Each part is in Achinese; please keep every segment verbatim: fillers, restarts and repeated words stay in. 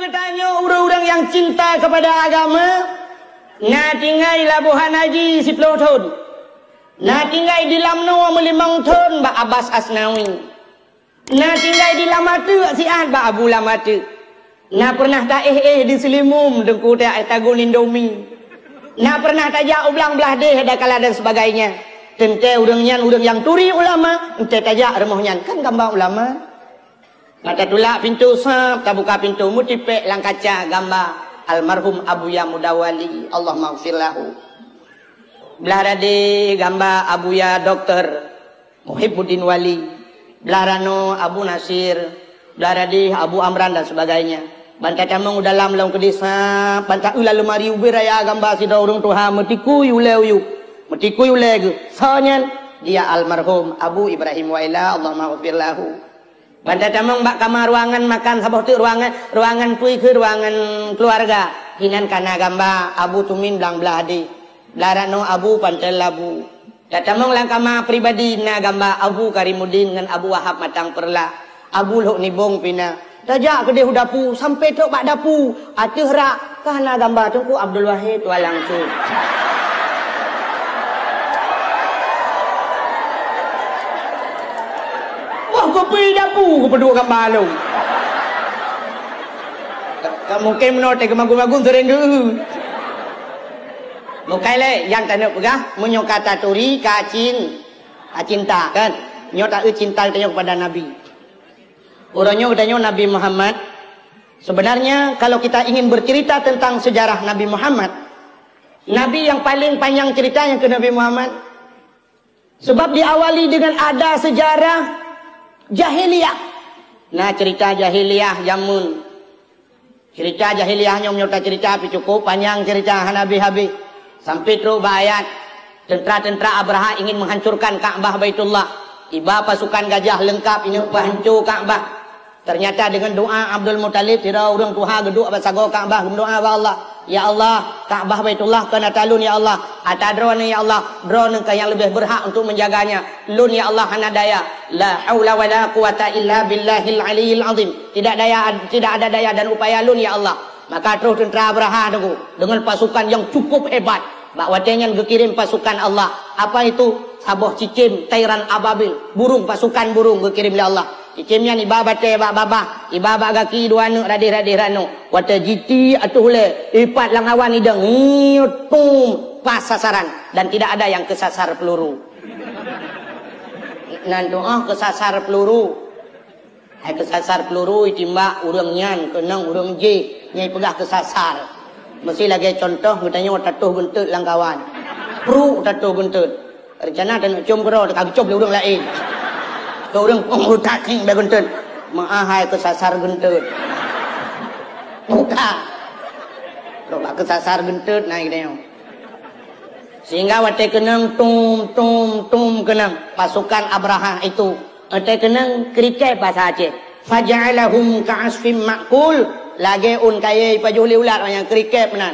Geutanyoe ureuëng-ureuëng nyang cinta keupada agama, na tinggai Labuhan Haji siplôh thon. Na tinggai di Lamno meulimong thon bak Abbas Asnawi. Na tinggai di Lamateuk siat bak Abu Lamateuk. Na peureunah taéh-éh di Seulimum deungon tagun Indomie. Na peureunah tajak u blang blaih deh dakala dan sebagainya. Teuntée ureuëng nyan ureuëng nyang turi ulama, entée tajak rumoh nyan kan gamba ulama. Mata tulak pintoe sab, tabuka pintoe meutipék lam kaca gamba almarhum Abuya Muda Wali, Allahummaghfir lahu. Blah radé gamba Abuya Doktor Muhibbuddin Wali, blah ranoe Abu Nasir, blah radé Abu Amran dan sebagainya. Ban tatamong u dalam lom keudéh sab, ban taeu lam leumari ubé raya gamba sidroe ureuëng tuha meutikui ulée uyueb, meutikui ulée geuh. Soe nyan? Dia almarhum Abu Ibrahim Waila, Allahummaghfir lahu. Ban tatamong bak kama ruangan makan saboh teuk ruangan, ruangan pui keu ruangan keuluwarga. Hinan kana gamba Abu Tumin blang blah di. Blah ranoe Abu Pantel Labu. Tatamong lam kama pribadi na gamba Abu Karimuddin ngon Abu Wahab Matang Perla. Abu Lhok Nibong pina. Tajak keudeh u dapu, sampai trok bak dapu. Ateueh rak, kana gamba Teungku Abdul Wahid Tuan Langsung. Wah, kupi dapu, kupeuduek gamba lom. Ka mungkin meunoe teuh keumagun-magun seuring geu. Mukai lé, nyang taneuk peugah, meunyoe ka taturi, ka cin-, ka cinta, kan? Nyoe taeu cinta geutanyoe kepada Nabi. Uroe nyoe geutanyoe Nabi Muhammad. Sebenarnya, kalau kita ingin bercerita tentang sejarah Nabi Muhammad, Nabi yang paling panjang cerita yang ke Nabi Muhammad. Sebab diawali dengan ada sejarah jahiliyah. Nah, cerita jahiliyah jameun. Cerita jahiliyah nyoe meunyoe tacerita pih cukup panjang cerita hana habéh-habéh. Sampai trok bak ayat, tentara-tentara Abraha ingin menghancurkan Ka'bah Baitullah. Iba pasukan gajah lengkap ineuk peuhanco Ka'bah. Ternyata dengan doa Abdul Muthalib, sidroe ureuëng tuha geuduek bak sagoe Ka'bah geumeudoa bak Allah, "Ya Allah, Ka'bah Baitullah kon ata lôn ya Allah, ata Droeneuh ya Allah, Droeneuh keuh nyang leubeh berhak untuk menjaganya. Lôn ya Allah hana daya. La haula wala quwata illa billahil aliyil azim. Tidak daya, tidak ada daya dan upaya lôn ya Allah." Maka troh tentara Abraha teungku dengan pasukan yang cukup hebat. Bak watée nyan geukirém pasukan Allah. Apa itu? Saboh cicém tairan ababil, burung pasukan burung geukirém lé Allah. Cicém nyan iba batée bak babah, iba bak gaki dua aneuk radeh-radeh ranoe. Watée jiti ateueh ulée, ipat lam awan idong, ngiut, tum, pas sasaran dan tidak ada yang kesasar peluru. Nan doa kesasar peluru. Hai keusasar peuluru itimbak ureuëng nyan keunong ureuëng jih nyang ipeugah keusasar. Meusi lagée cuntoh geutanyoe tatoh geunteut lam kawan. Pruek tatoh geunteut. Reuncana taneuk com keudroe teuka geucom lé ureuëng laén. Keu ureuëng peuet utak king bak geunteut. Meuah hai keusasar geunteut. Utak. Rok bak keusasar geunteut na geutanyoe. Sehingga watée keunong tum, tum, tum keunong pasukan Abrahah itu, watée keunong kriket bahasa Aceh. Faja'alahum ka'asfim ma'kul, lagée ôn kayée pajoh lé ulat nyang kriket meunan.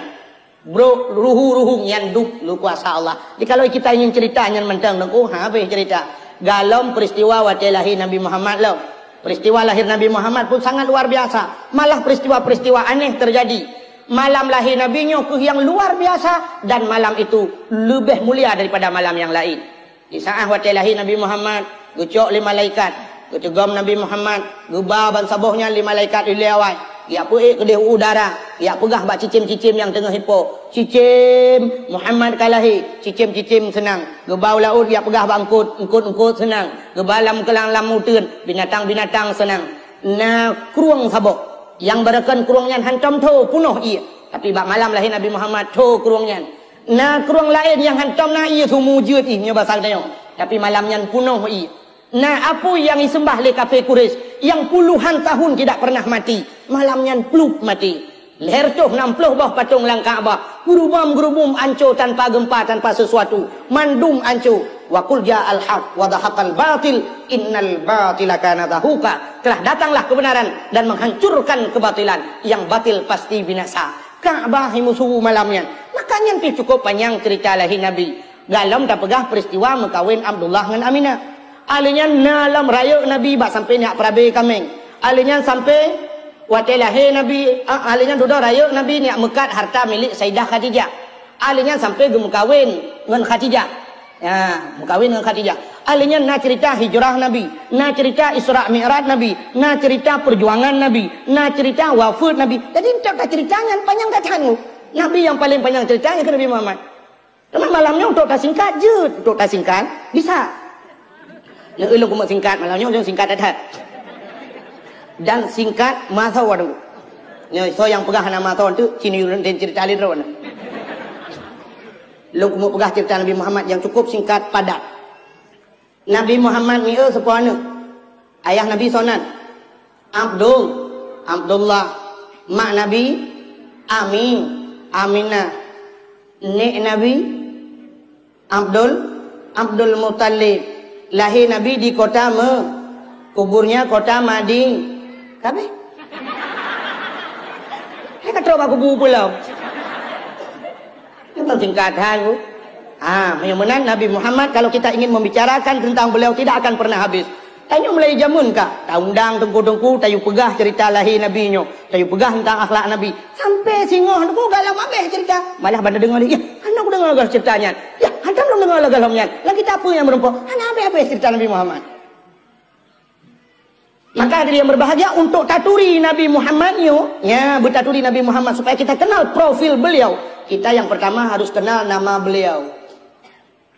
Brok ruhu-ruhu nyan dub lukuasa Allah. Jadi kalau kita ingin cerita nyan mantong dong, oh habéh cerita. Galom peristiwa watée lahé Nabi Muhammad lom. Peristiwa lahir Nabi Muhammad pun sangat luar biasa. Malah peristiwa-peristiwa aneh terjadi. Malam lahé Nabi nyoe keuh nyang luar biasa dan malam itu leubeh mulia daripada malam nyang laén. Di saát watée lahé Nabi Muhammad, geucok lé malaikat, geuteugom Nabi Muhammad, geuba bansaboh nyan lé malaikat ilée awai. Geujak peuék keudeh u udara, geujak peugah bak cicém-cicém nyang teungoh ipo, "Cicém, Muhammad ka lahé." Cicém-cicém seunang. Geuba u laôt geujak peugah bak eungkôt, eungkôt-eungkôt seunang. Geuba lam keulang lam uteuen, binatang-binatang seunang. Na krueng saboh. Nyang beureukan krueng nyan hantom tho peunoh ié. Tapi bak malam lahé Nabi Muhammad tho krueng nyan. Na krueng laén nyang hantom na ié, sumu jeuet ih nyoe basa geutanyoe. Tapi malam nyan peunoh ié. Na apui nyang iseumbah lé kafé Quraisy nyang puluhan tahun tidak pernah mati. Malam nyan plup mati. Lhèe reutôh nam ploh boh patong lam Ka'bah, geurubam-geurubum anco tanpa geumpa, tanpa sesuatu, mandum anco. Wa qul ja'al haq wa zahaqal batil, innal batila kana zahuqa. Telah datanglah kebenaran dan menghancurkan kebatilan, yang batil pasti binasa. Ka'bah imusu malam nyan. Maka nyan pih cukup panyang cerita lahé Nabi. Galom tapeugah peristiwa meukawen Abdullah ngon Aminah. Alèh nyan na lom rayeuk Nabi bak sampoe neujak peurabé kaméng. Alèh nyan sampoe Watée lahé Nabi, ah, ahli nyan dudoe rayeuk Nabi neuk meukat harta milék Saidah Khadijah. Ahli nyan sampoe geumeukawen ngon Khadijah. Ya, meukawen ngon Khadijah. Ahli nyan na cerita hijrah Nabi, na cerita Isra Mi'raj Nabi, na cerita perjuangan Nabi, na cerita wafeuet Nabi. Jadi, enteuk tacerita nyan panyang that. Nabi nyang paleng panyang cerita nyan keu Nabi Muhammad. Teuma malam nyoe untuk tasingkat jeuet, untuk tasingkat bisa. Nyoe ulôn keumeung singkat malam nyoe, nyoe singkat that-that. Dan singkat masa waduh. Nyoe soe nyang peugah hana masa tu, cini ulôn cerita lé droe. Lôn keumeung peugah cerita Nabi Muhammad yang cukup singkat padat. Nabi Muhammad mieu seupôt aneuk. Ayah Nabi soe nan? Abdul, Abdullah. Mak Nabi, Ami, Aminah. Nek Nabi, Abdul, Abdul Muttalib. Lahé Nabi di kota Me-, kuburnya kota Madi-, Kabeh. Hai ka trok bak kubu pulo. Nyoe kan singkat hai, Bu. Ha, meunyoe meunan Nabi Muhammad, kalau kita ingin membicarakan tentang beliau, tidak akan pernah habis. Tanyoe mulai jameun ka, taundang teungku-teungku, tayue peugah cerita lahé Nabi nyoe, tayue peugah tentang akhlak Nabi. Sampai singoh teungku galak habéh cerita. Malah banda deungoe lé, "Yah, hana kudeungoe lagèe cerita nyan. Yah, hantom lôn deungoe lagèe lom nyan. Lam kitab peue nyang meurumpok?" Hana habéh-habéh cerita Nabi Muhammad. Maka hadirin yang berbahagia, untuk taturi Nabi Muhammad nyoe, ya, beutaturi Nabi Muhammad supaya kita kenal profil beliau, kita yang pertama harus kenal nama beliau.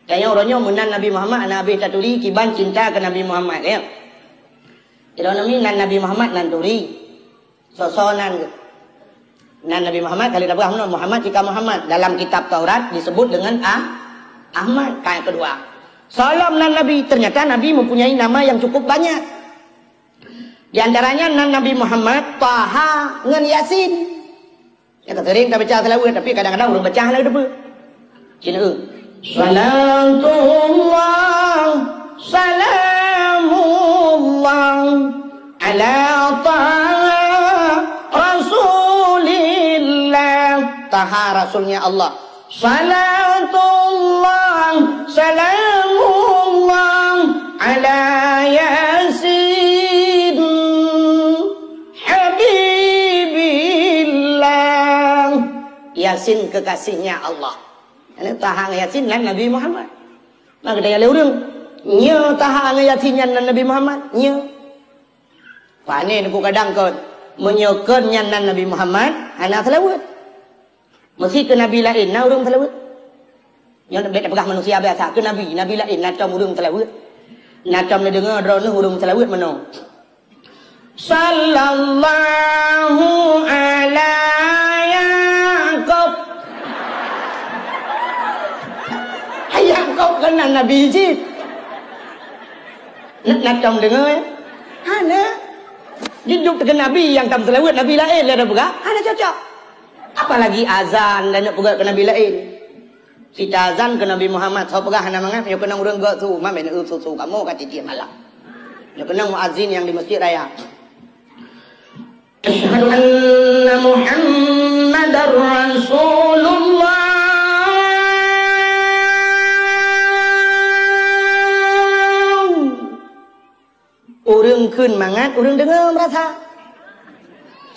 Dan nyang uroe nyoe meunan Nabi Muhammad hana habéh taturi kiban cinta keu Nabi Muhammad, ya. Sidroe nami nan Nabi Muhammad nan turi. Soe-soe nan geuh. Nan Nabi Muhammad, kali tapeugah meunan, Muhammad cit ka Muhammad. Dalam kitab Taurat disebut dengan Ah-, Ahmad. Ka nyang keudua. Soe lom nan Nabi, ternyata Nabi mempunyai nama yang cukup banyak. Di antaranya nan Nabi Muhammad, Taha, ngon Yasin. Nyang ka sering tabaca seulaweuet, tapi kadang-kadang ureueng baca hana geuteupeue. Cina, eh. Salatullah, salamullah, ala Taha Rasulillah. Taha Rasulnya Allah. Salatullah, salamullah, ala Yasin, habibillah. Yasin kekasihnya Allah. Ini Taha ngon Yasin nan Nabi Muhammad. Maka geutanyoe lé ureueng, nyoe Taha ngon Yasin nyan nan Nabi Muhammad? Nyoe. Pane teungku kadang kon, meunyoe kon nyan nan Nabi Muhammad, hana seulaweuet. Meusi keu nabi laén na ureueng seulaweuet. Nyoe bèk tapeugah manusia biasa, keu nabi, nabi laén na tom ureueng seulaweuet. Na tom neudeungoe droeneuh ureueng seulaweuet meunoe. Sallallahu ala Yakub. Hai Yakub kan nabi cit. Na, na tom deungoe? Hana. Jiduek keu nabi nyang tom seulaweuet nabi laén lé tapeugah, hana cocok. Apalagi azan dan nak peugah keu nabi laén. Sita azan keu Nabi Muhammad, soe peugah hana mangat, nyoe keunong ureueng gok su, ma bèk neu su-su kamoe ka tiep-tiep malam. Nyoe keunong muazin nyang di Masjid Raya. Asyhadu anna Muhammadar Rasulullah. Ureueng kheun mangat, ureueng deungoe meurasa.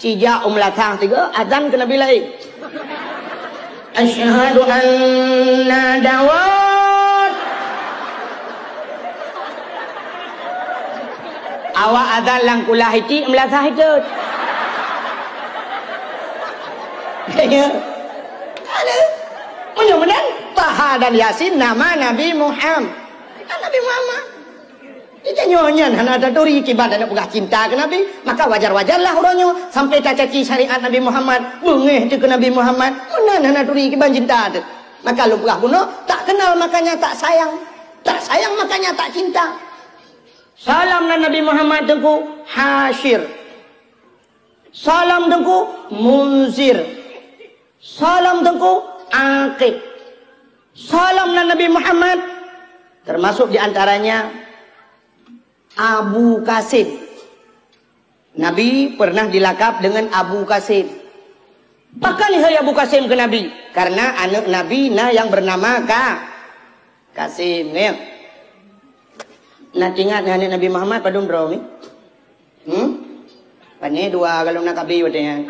Sijak u meulasah tiga, azan keu nabi laén. Asyhadu anna Daud. Awak azan lam kulah itik, meulasah itot. Ya. Ada. Meunyoe meunan, Taha dan Yasin nama Nabi Muhammad. Nabi Muhammad. Kita nyoe nyan hana taturi kiban hana peugah cinta keu Nabi, maka wajar-wajarlah uroe nyoe sampai tacaci syariat Nabi Muhammad, beungéh teuh keu Nabi Muhammad, meunan hana turi kiban cinta teuh. Maka lôn peugah bunoe, tak kenal makanya tak sayang, tak sayang makanya tak cinta. Salam nan Nabi Muhammad teungku, Hasyir. Salam teungku, Munzir. Salam teungku, Aqib. Salam nan Nabi Muhammad, termasuk di antaranya Abu Qasim. Nabi pernah dilakab dengan Abu Qasim. Pakon lheueh Abu Qasim keu Nabi? Karena aneuk Nabi na nyang bernama Ka-, Qasim, ya. Na teuingat ngon aneuk Nabi Muhammad padum droe ni? Hmm? Pane dua kalau na kabi watée nyan.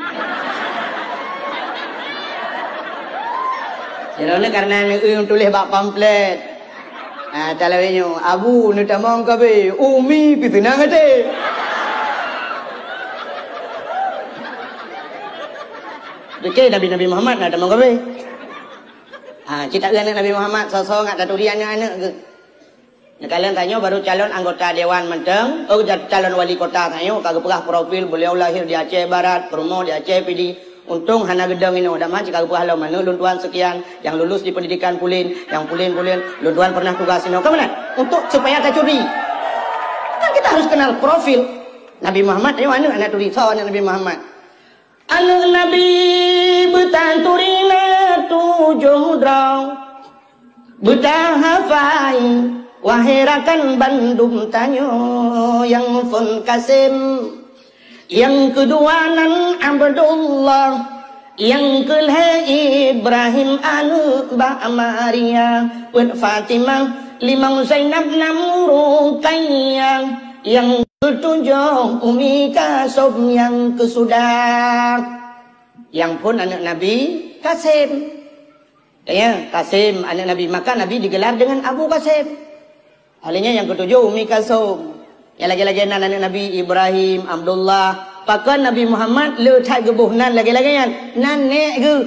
Jinoe karena neueu tuléh bak pamflet. Ah, talawe nyoe, Abu neutamong kabi, Umi pih teunang até. Oke, Nabi-Nabi Muhammad na tamong kabi. Ah, cit taeu aneuk Nabi Muhammad, soe-soe ngat taturi aneuk-aneuk geuh. Neukalon tanyoe baru calon anggota dewan mantong, oh, ja-, calon wali kota tanyoe ka geupeugah profil beliau lahir di Aceh Barat, peurumoh di Aceh Pidie. Untung hana geudong inoe, damah cit ka geupeugah lom aneuk lôn tuan sekian yang lulus di pendidikan Pulen, yang Pulen-Pulen, lôn tuan pernah tugas inoe. Ka meunan? Untuk supaya tacuri. Kan kita harus kenal profil. Nabi Muhammad, ayo aneuk, aneuk turi, soe aneuk Nabi Muhammad. Aneuk Nabi beutanturi na tujoh droe, beutahafai, wahé rakan bandum tanyoe, nyang phon Kasem, nyang keudua nan Abdullah, nyang keulhée Ibrahim aneuk bak Maria, peuet Fatimah, limong Zainab, nam Ruqayyah, nyang Keutujôh Umi Kasum nyang keusudah. Nyang phon aneuk Nabi Kasem. Ya, Kasem aneuk Nabi, maka Nabi digelar dengan Abu Kasem. Akhirnya nyang keutujôh Umi Kasum. Nyang lagée-lagée nan aneuk Nabi Ibrahim, Abdullah. Pakon Nabi Muhammad le that geuboh nan lagée-lagée nyan. Nan nék geuh.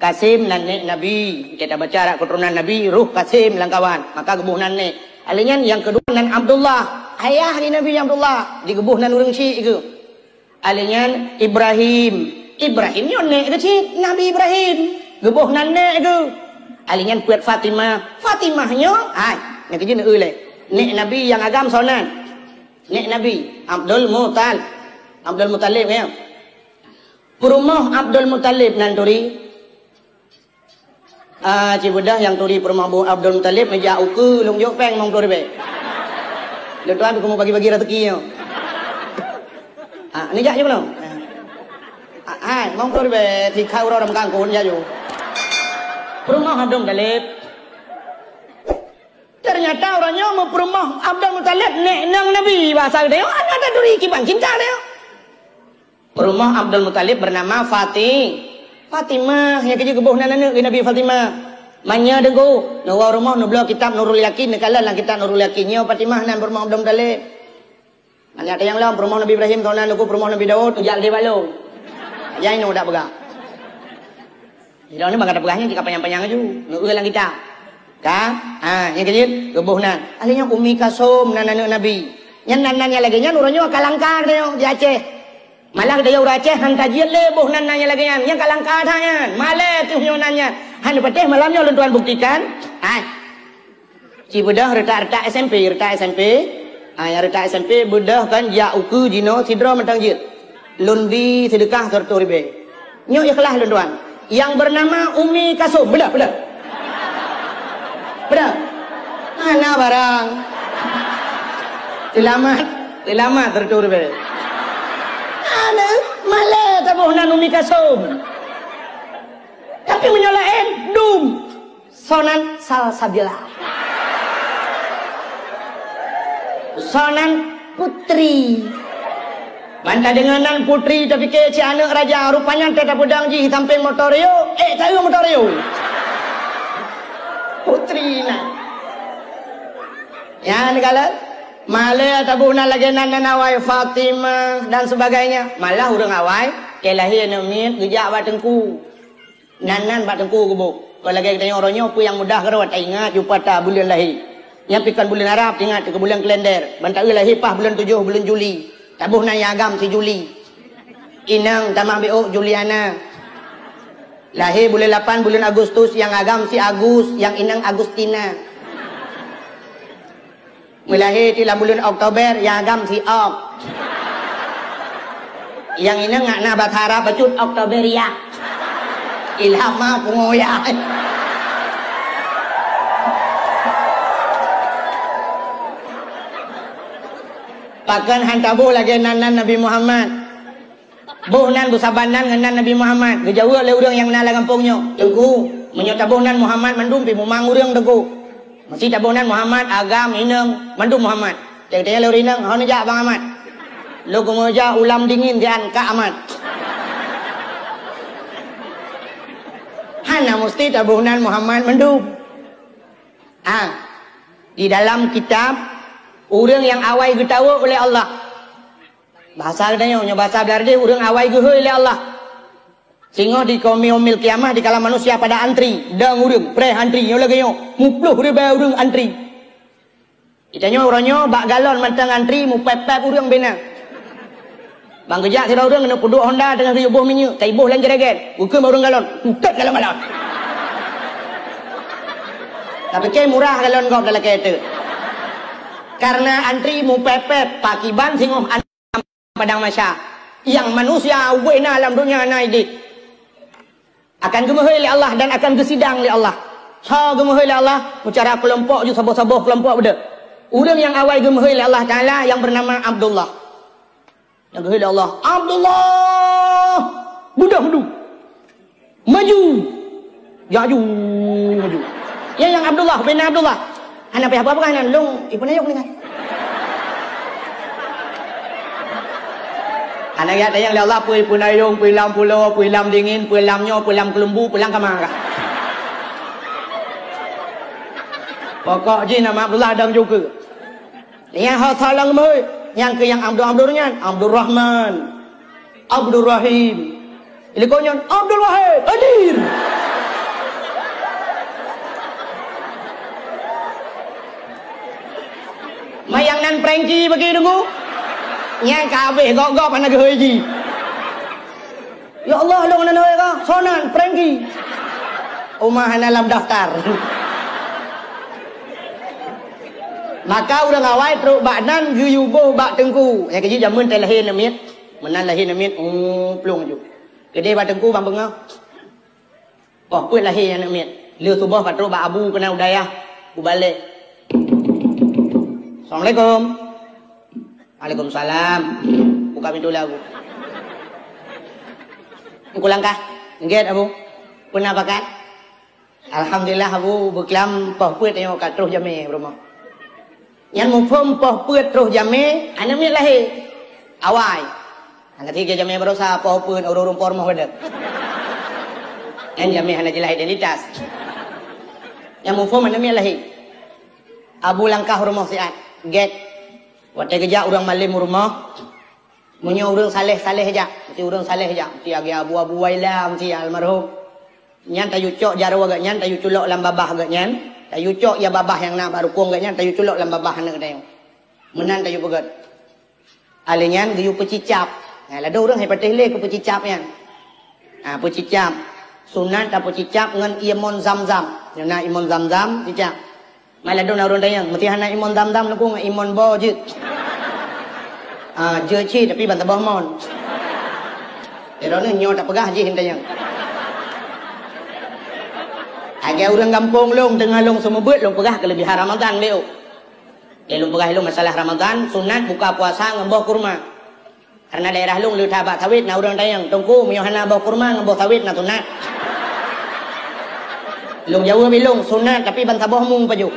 Kasem nan nék Nabi. Kita baca arak keturunan Nabi, roh Kasem lam kawan. Maka geuboh nan nék. Alé nyan nyang keudua nan Abdullah. Ayah di Nabi Abdullah. Digeuboh nan ureuëng syik geuh. Alé nyan Ibrahim. Ibrahim nyoe nék geuh cit Nabi Ibrahim. Geuboh nan nék geuh. Alé nyan peuet Fatimah. Fatimah nyoe, hai, nyang keujeuet neueu lé. Nék Nabi nyang agam soe nan. Nék Nabi Abdul Mutal. Abdul Mutalib ya. Peurumoh Abdul Muthalib nan turi. Ah, ci beudôh nyang turi peurumoh Abu Abdul Muthalib neujak ukeue lôn jok péng mong ploh ribée. Lôn tuan keumu bagi-bagi rezeki nyoe. Ah, neujak ju lôn. Ah, hai, mong ploh ribée, tikha uroe lam kangkon jak ju. Peurumoh Abdul Muthalib. Ternyata uroe nyoe meupeurumoh Abdul Muthalib nék nang Nabi, bahasa geutanyoe, aneuk taturi kiban cinta geutanyoe. Peurumoh Abdul Muthalib bernama Fati-, Fatimah, nyang keujeuet geuboh nan aneuk geuh Nabi Fatimah. Manya deungo, neuwoe rumoh neubloe kitab Nurul Yakin, neukalon lam kitab Nurul Yakin nyoe Fatimah nan peurumoh Abdul Muthalib. Manya tanyong lom peurumoh Nabi Ibrahim, soe nan Teungku peurumoh Nabi Daud, neujak lé balong. Nyang inoe dak peugah. Sidroe ni bak gata peugah nyan cit ka panyang-panyang laju. Neueu lam kitab. Ka? Ha, nyang keujeuet geuboh nan. Alé nyan Ummi Kalsum nan aneuk Nabi. Nyan nan-nan nyang lagée nyan uroe nyoe ka langka geutanyoe di Aceh. Malah geutanyoe ureuëng Aceh han tajeuet lé boh nan-nan nyang lagée nyan. Nyan ka langka that nyan. Malée teuh nyoe nan nyan. Han patéh malam nyoe lôn tuan buktikan. Hai. Ci beudôh reutak-reutak S M P, reutak S M P. Ha, nyang reutak S M P beudôh kan jak ukeue jinoe sidroe mantong jeuet. Lôn bi seudeukah seratus ribée. Nyoe ikhlas lôn tuan. Nyang bernama Ummi Kalsum. Beudôh, beudôh. Beudôh. Hana barang. Seulamat, seulamat seratus ribée. Hana, malée taboh nan Ummi Kalsum. Tapi meunyoe laén, dum. Soe nan Salsabila. Soe nan Putri. Ban tadeungoe nan Putri, tapike cit aneuk raja, rupanya teuh tapeudong jih sampéng motor Rio, ék taeu motor Rio. Putri nan. Nyan kalon, malée taboh nan lagée nan, nan awai Fatimah dan sebagainya. Malah ureuëng awai, keu lahé aneuk miet geujak bak teungku. Nan-nan bak teungku geuboh. Kon lagée geutanyoe uroe nyoe peue nyang mudah keudroe taingat jumpa ta buleuen lahé. Nyan pih kon buleuen Arab, taingat keu buleuen kalender. Ban taeu lahé paih buleuen tujoh buleuen Juli. Taboh nan nyang agam si Juli. Inong tamah B O Juliana. Lahé buleuen lapan buleuen Agustus, nyang agam si Agus, nyang inong Agustina. Meulahé cit lam buleuen Oktober, nyang agam si Ok. Nyang inong ngat na basa Arab bacut Oktoberia. Ilham ma pungo ya. Pakon han taboh lagée nan-nan Nabi Muhammad. Boh nan beusaban nan ngon nan Nabi Muhammad. Geujaweueb lé ureuëng nyang na lam gampông nyoe, "Teungku, meunyoe taboh nan Muhammad mandum pih mumang ureuëng, Teungku. Meusti taboh nan Muhammad, agam, inong, mandum Muhammad." Teuntée lé ureuëng inong, "Hana jak Bang Ahmad." Lôn keumeujak ulam dingin siat ka amat. Hana musti taboh nan Muhammad mandum. Ah, di dalam kitab, ureuëng nyang awai geutawök lé Allah. Bahasa geutanyoe, nyoe bahasa Belarang, ureuëng awai geuhôi lé Allah. Singoh di Yaumil Qiyamah, dikala manusia pada antri, dang ureuëng, preh antri, nyoe lagée nyoe, muploh ribée ureuëng antri. Geutanyoe uroe nyoe bak galon mantong antri, mupép-pép ureuëng bina. Bang geujak sidroe ureuëng keuneuk peuduek honda teungoh geuyue boh minyeuk, ka iboh lam jreget, geukheun bak ureuëng galon, "Utet galon-galon." Tapike murah galon gob talakée teuk. Karena antri mupép-pép, pakiban singoh an-, padang mahsyar. Nyang manusia ubé na lam donya na idéh. Akan geumeuhôi lé Allah dan akan geusidang lé Allah. Soe geumeuhôi lé Allah, meucara keulompok ju saboh-saboh keulompok beudôh. Ureuëng nyang awai geumeuhôi lé Allah Taala nyang beunama Abdullah. Nyang geuhôi lé Allah, "Abdullah! Beudôh du! Maju!" Jaju, maju. Ya, nyang Abdullah, bina Abdullah. Hana payah peugah-peugah nyan, lôn ipeunayong nyan. Hana geutanyong lé Allah, peue ipeunayong, peue lam pulo, peue lam dingin, peue lam nyoe, peue lam keulumbu, peue lam kama kah. Pokok jih nama Abdullah dong juga. Nyang ho saleueng meuhôi, nyang keu nyang Abdul Abdul nyan, Abdul Rahman, Abdul Rahim. Ilikot nyan, Abdul Wahid, hadir. Mayang nan Frankie bagi tunggu. Nyang ka habéh gok-gok hana geuhôi jih. Ya Allah, lôn hana hôi ka? Soe nan? Frankie. Uma hana lam daftar. Maka ureuëng awai trok bak nan geuyue boh bak teungku. Nyang keujih jameun teu lahé aneuk miet. Meunan lahé aneuk miet, oh, plueng ju. Keudeh bak teungku bang beungoh. Poh peuet lahé aneuk miet. Lheueh suboh ka trok bak abu keunan u dayah, u balée. Assalamualaikum. Waalaikumsalam. Buka pintu lah, Abu. Engku langkah. Nggét, Abu. Peuna pakat? Alhamdulillah, Abu, beuklam poh peuet nyoe ka troh jamé rumoh. Nyan muphom poh peuet troh jamé, aneuk miet lahé. Awai. Hana tiga jamé barosa poh peuet ureuëng-ureuëng por moh pada. Nyan jamé hana jeulaih identitas. Nyan muphom aneuk miet lahé. Abu langkah rumoh siat, gét. Watée geujak ureuëng malém u rumoh, meunyoe ureuëng saléh-saléh jak, meusti ureuëng saléh jak, meusti lagée Abu, Abu Waila, meusti almarhum. Nyan tayue cok jaroe geuh nyan, tayue culok lam babah geuh nyan, tayue cok ya babah nyang na bak rukong geuh nyan, tayue culok lam babah aneuk geutanyoe. Meunan tayue peugét. Alèh nyan geuyue peucicap. Nah, ladôm ureuëng hai patéh lé keu peucicap nyan. Ah, peucicap. Sunat tapeucicap ngon ié mon zam-zam. Nyang na ié mon zam-zam, cicap. Mai ladôm na ureuëng tanyong, meusti hana ié mon zam-zam leuku ngon ié mon bo jeuet. Ah, jeuet cit, tapi ban saboh mon. Droeneuh nyoe tapeugah jih tanyong. Lagée ureuëng gampông lôn, teungoh lôn seumeubeuet, lôn peugah keuleubihan Ramadhan lé. Lé lôn peugah lôn masalah Ramadhan, sunat buka puasa ngon boh kurma. Karena daerah lôn le that bak sawét, na ureuëng tanyong, "Teungku, meunyoe hana boh kurma ngon boh sawét na sunat?" Lôn jaweueb ilôn, "Sunat, tapi ban saboh mu pajoh."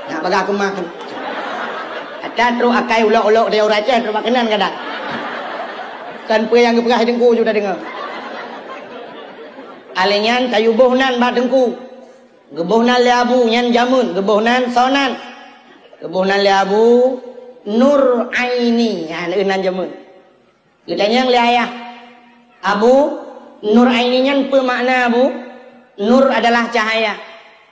Nak bagah keumah. Ata trok akai ulok-ulok di ureuëng Aceh, trok bak keunan kadang. Kan peue nyang geupeugah teungku ju tadeungoe. Alèh nyan tayue boh nan bak teungku. Geuboh nan lé Abu nyan jameun, geuboh nan soe nan? Geuboh nan lé Abu Nur Aini, nyan nan jameun. Geutanyong lé ayah, "Abu, Nur Aini nyan peue makna, Abu?" Nur adalah cahaya.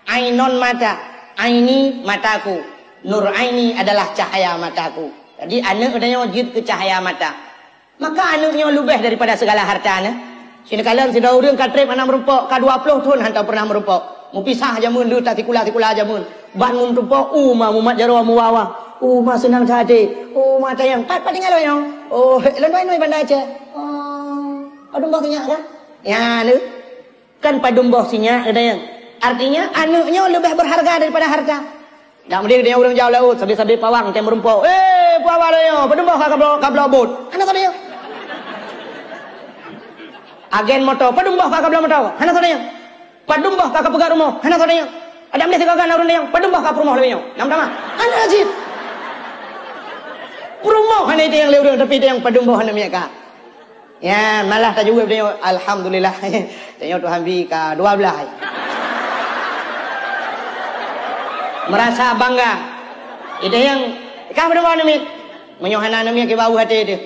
Ainon mata, Aini mataku. Nur Aini adalah cahaya mataku. Jadi aneuk geutanyoe jeuet keu cahaya mata. Maka aneuk nyoe leubeh daripada segala harta nyoe. Sineukala sidroe ureuëng ka treb hana meurumpok, ka dua ploh thon hantom peureunah meurumpok. Meupisah jameun, deuh tasikula-sikula jameun. Ban meurumpok, uma mumat jaroe muwa-wa. Uma seunang that até. Uma tanyong, "Pat, pat tinggai lôn nyoe?" "Oh, lôn dua inong Banda Aceh." "Oh, padum boh sinyak kah?" "Ya, lé." Kan padum boh sinyak geutanyoe. Artinya aneuk nyoe leubeh berharga daripada harta. Dak meudeh geutanyoe ureuëng jaoe laôt, sabe-sabe pawang tém meurumpok. "Eh, pawang nyoe, padum boh ka kabloe, kabloe bot?" Hana sabe nyoe. Agen moto, "Padum boh ka kabloe moto?" Hana sabe nyoe. "Padum boh ka kapeugah rumoh?" Hana sabe nyoe. Adak meudeh sigoe na ureuëng tanyong, "Padum boh ka peurumoh lagée nyoe?" Nam tamah. Hana cit. Peurumoh Oh, hana iteueng lé ureueng, tapi iteueng padum boh aneuk miet ka. Ya, malah tajaweueb tanyoe, "Alhamdulillah." Tanyoe Tuhan bi ka dua belas. Merasa bangga. Iteueng, ka padum boh aneuk miet. Meunyoe hana aneuk miet, kiban beuh até teuh.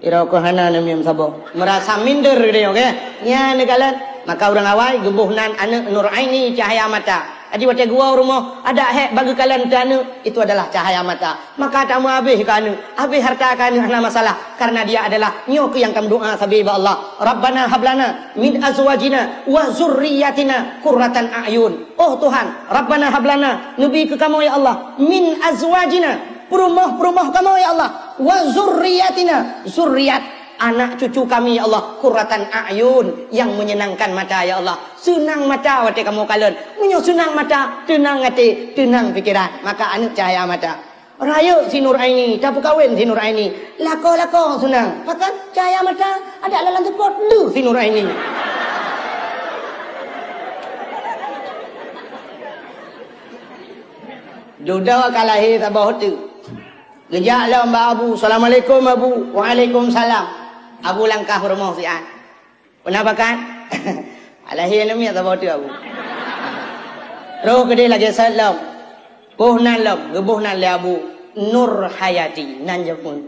Irok hana aneuk miet saboh. Merasa minder geutanyoe, ke? Nyan neukalon. Maka ureueng awai geuboh nan aneuk Nur Aini cahaya mata. Jadi watée geuwoe u rumoh, adak hék bak geukalon teuh aneuk, itu adalah cahaya mata. Maka tameuhabéh keu aneuk, habéh harta keu aneuk hana masalah, karena dia adalah nyoe keuh nyang tameudoa sabe bak Allah, "Rabbana hablana min azwajina wa zurriyatina qurratan a'yun." Oh Tuhan, "Rabbana hablana," neubi keu kamoe ya Allah, "min azwajina," peurumoh-peurumoh kamoe ya Allah, "wa zurriyatina," zuriat anak cucu kami ya Allah, "qurratan a'yun," yang menyenangkan mata ya Allah. Seunang mata watée kamoe kalon. Meunyoe seunang mata, teunang até, teunang pikeran. Maka aneuk cahaya mata. Rayeuk si Nur Aini, tapeukawen si Nur Aini. Lakoe-lakoe seunang. Pakon cahaya mata, adak lam seupôt leuh si Nur Aini. Dudoe ka lahé saboh teuk. Geujak lom bak Abu, "Assalamualaikum, Abu." "Waalaikumsalam." Abu langkah u rumoh siat. Peue na pakat? Alahé aneuk miet saboh teuk, Abu. Troh keudeh lagée sot lom. Boh nan lom, geuboh nan lé Abu, Nur Hayati, nan jameun.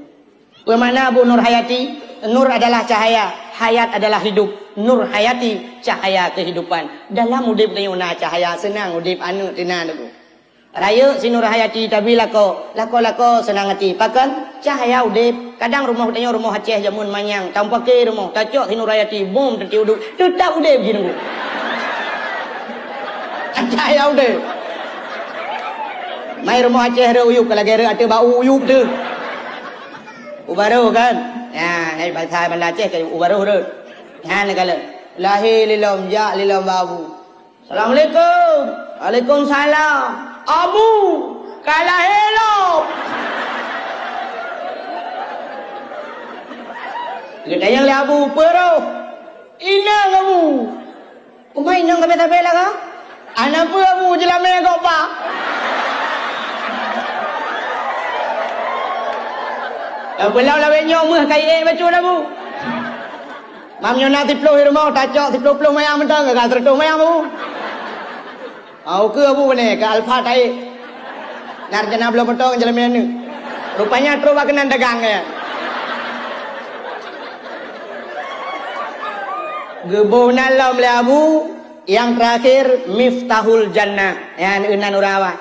Peue makna Abu Nur Hayati? Nur adalah cahaya, hayat adalah hidup. Nur Hayati, cahaya kehidupan. Dalam udeb tanyoe na cahaya, seunang udeb aneuk teunan, Abu. Rayeuk si Nur Hayati tabi lakoe, lakoe-lakoe seunang até. Pakon? Cahya udeb. Kadang rumoh tanyoe rumoh Aceh jameun manyang, tamupaké rumoh, tacok si Nur Hayati, bom teuti udeb, teutap udeb jih nunggu. Cahya udeb. Mai rumoh Aceh rhot uyueb, ka lagée rhot ateueh bak uyueb teuh. Ubaroh kan? Ya, hai bahasa Banda Aceh ka ubaroh rhot. Nyan neukalon. Lahé lé lom, jak lé lom bak Abu. "Assalamualaikum." "Waalaikumsalam." "Abu, ka lahé lom." Geutanyong lé Abu, "Peue roh?" "Inong, Abu." "Uma inong ka beta bela ka?" "Ana peue, Abu, jeulamé gob ba." "Beulau lawét nyoe meuh ka ié bacut, Abu." Mam nyoe na siploh di rumoh, tacok siploh-ploh mayang mantong, ka seureutôh mayang, Abu. Ah, ukeue Abu bane, ka Alfa taék. Na rencana bloe moto ngon jalan meunan. Rupanya trok bak keunan dagang, ya. Geuboh nan lom lé Abu, yang terakhir Miftahul Jannah. Ya, nan ureueng awai.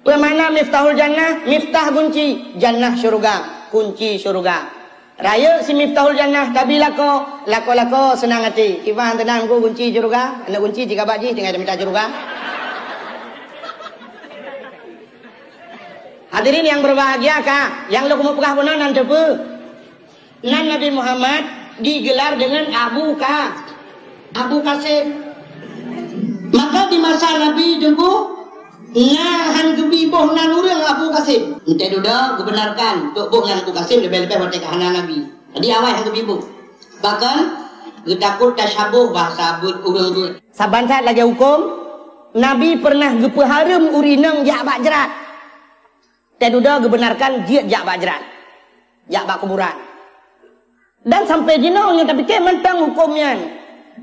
Peue makna Miftahul Jannah? Miftah gunci, jannah syeuruga, kunci syeuruga. Rayeuk si Miftahul Jannah tabi lakoe, lakoe-lakoe seunang até. Kiban teunang ku gunci syeuruga, aneuk gunci jikabak jih tinggai tamita syeuruga. Hadirin yang berbahagia, ka nyang lôn keuneuk peugah bunoe nan teupeue. Nan Nabi Muhammad digelar dengan Abu Ka-, Abu Qasim. Maka di masa Nabi teungku, na han geubi boh nan ureueng Abu Qasim. Entah dudoe geubenarkan, untuk boh nan Abu Qasim leubeh-leubeh watée ka hana Nabi. Jadi awai han geubi boh. Bahkan geutakot tasyaboh bahasa buet ureueng buet. Saban that lagée huköm, Nabi pernah geupeuhareuem ureueng inong jak bak jrat. Teududoe geubenarkan jeuet jak bak jrat, jak bak kuburan. Dan sampai jinoe nyang tapike mantong huköm nyan.